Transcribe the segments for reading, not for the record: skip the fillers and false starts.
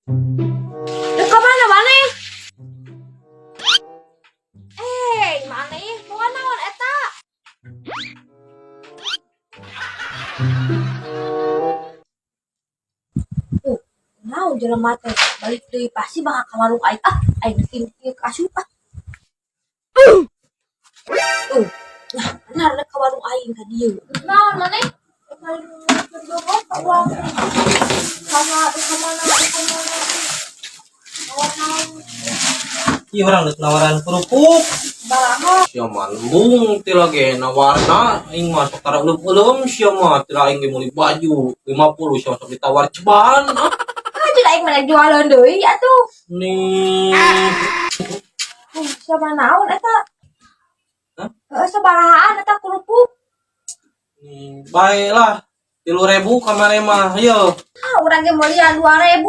Rek ka mana maneh? Eh, maneh bukan naon eta? Naon jelema teh balik deui, pasti bakal ka warung aing. Ah, aing bikin kieu asup ah. Nah, benar rek ka warung aing ka dieu. Naon maneh? Uang sama ka mana, ka mana? Naon? Iya, urang geus nawaran kerupuk. Baraha? Sia mah lembung ti lagi nawarna, aing mah sok tara euleum-euleum sia mah. Tira aing ge meuli baju 50, sia sok ditawar ceban ah. Ah, jadi aing mana jualan deui atuh. Nih. Siapa naon eta? Hah? Heeh, sabarahaan eta kerupuk? Nih, bae lah. 3.000 kamari mah, ayo. Ah, urang ge meulian 2000.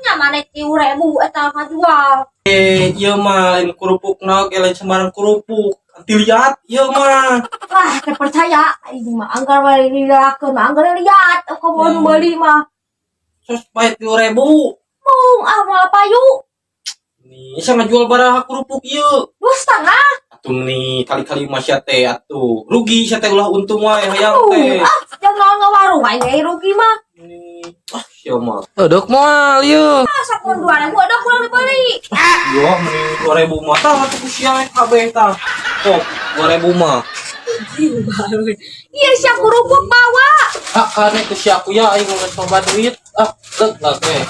Nya maneh 3.000 eta ngajual. Eh, ieu mah lain kerupuk na ge, lain sembarang kerupuk. Anti liat ieu mah. Wah, teu percaya aing mah, anggar wae dilelakeun mah anggar liat kamu meuli mah. Sos bae 3.000. Mung ah, moal payu. Nih, bisa ngajual baraha kerupuk ieu? 2,5. Atuh nih, kali-kali mah sia teh atuh. Rugi sia teh, ulah untung wae hayang teh. Ah, jangan naon ngawarung aing ge rugi mah. Nih, ah, sia mah. Dek moal ieu. Ah, sakuan 2000 ada kurang dibeli. Yo, meni 2000 mah tah atuh ku sia kabeh tah. Kok 2000 mah. Iya, sia kerupuk bawa. Ah, kane ku sia aku ya, aing geus loba duit. Ah, leuk lah teh.